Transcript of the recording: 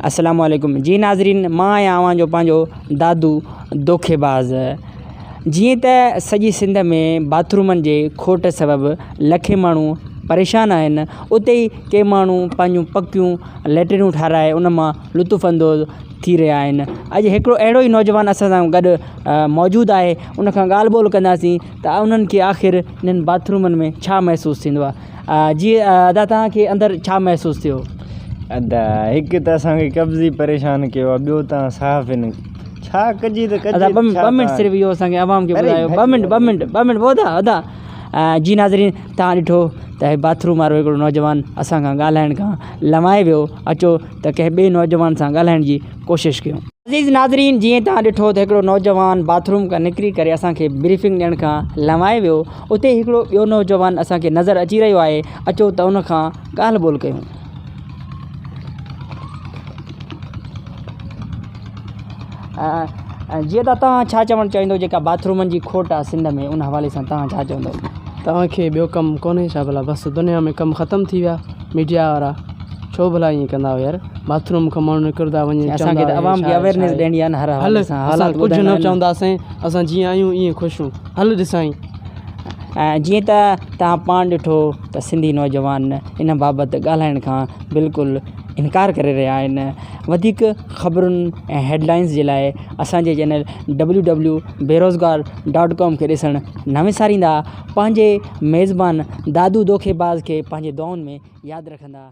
السلام عليڪم جي ناظرين مان آهيان اوهان جو پنهنجو دادو دوکيباز جيئن ته سڄي سنڌ ۾ باٿ رومن جي کوٽ سبب لکين ماڻهو پريشان آهن اتي ئي ڪي ماڻهو پنهنجون پڪيون ليٽريون ٺاراهي ان مان لطف اندوز ٿي رهيا آهن اڄ هڪڙو اهڙو ئي نوجوان اسان سان گڏ موجود آهي ان کان ڳالهه ٻولهه ڪنداسين ته انهن کي آخر انهن باٿ رومن ۾ ڇا محسوس ٿيندو آهي جي ادا توهان کي اندر ڇا محسوس ٿيو؟ ادا هڪ ته اسان کي قبضي پريشان ڪيو آهي ٻيو توهان صحافين ڇا ڪجي ته ڪجي ادا ٻه منٽ صرف اهو اسان کي عوام کي ٻڌايو ٻه منٽ ٻه منٽ ٻه منٽ ادا ادا جي ناظرين توهان ڏٺو ته هي باٿ روم وارو هڪڙو نوجوان اسان کان ڳالهائڻ کان لنوائي ويو اچو ته ڪنهن ٻئي نوجوان سان ڳالهائڻ جي ڪوشش ڪيون. عزيز ناظرين جيئن توهان ڏٺو ته هڪڙو نوجوان باٿ روم کان نڪري ڪري اسان کي بريفنگ ڏيڻ کان لنوائي ويو اتي هڪڙو ٻيو نوجوان اسان کي نظر اچي رهيو آهي اچو ته ان کان ڳالهه ٻولهه ڪيون. جيئن ته توهان ڇا چوڻ چاهيندو جيڪا باٿ رومن جي کوٽ آهي سنڌ ۾ ان حوالي سان توهان ڇا چوندو. توهان کي ٻيو ڪم ڪونهي ڇا ڀلا بس دنيا ۾ ڪم ختم ٿي ويا ميڊيا وارا ڇو ڀلا ائين ڪندا آهيو يار باٿ روم کان ماڻهو نڪرندا وڃي اسان کي ته عوام کي اويرنيس ڏيڻي آهي نه هر حوالي سان حالات ڪجهه نه چونداسين اسان جيئن آهيون ائين خوش آهيون هل ڏسائين. جيئن ته توهان پاڻ ڏٺو ته سنڌي نوجوان ان بابت ڳالهائڻ کان بلڪل انڪار ڪري رهيا آهن وڌيڪ خبرن ۽ هيڊلائنس جي لاء اسان جي چينل ڊبليو ڊبليو بيروزگار ڊاٽ ڪام کي ڏسڻ نه وساريندا پنهنجي ميزبان دادو دوکي باز کي پنهنجي دعائن ۾ ياد رکندا.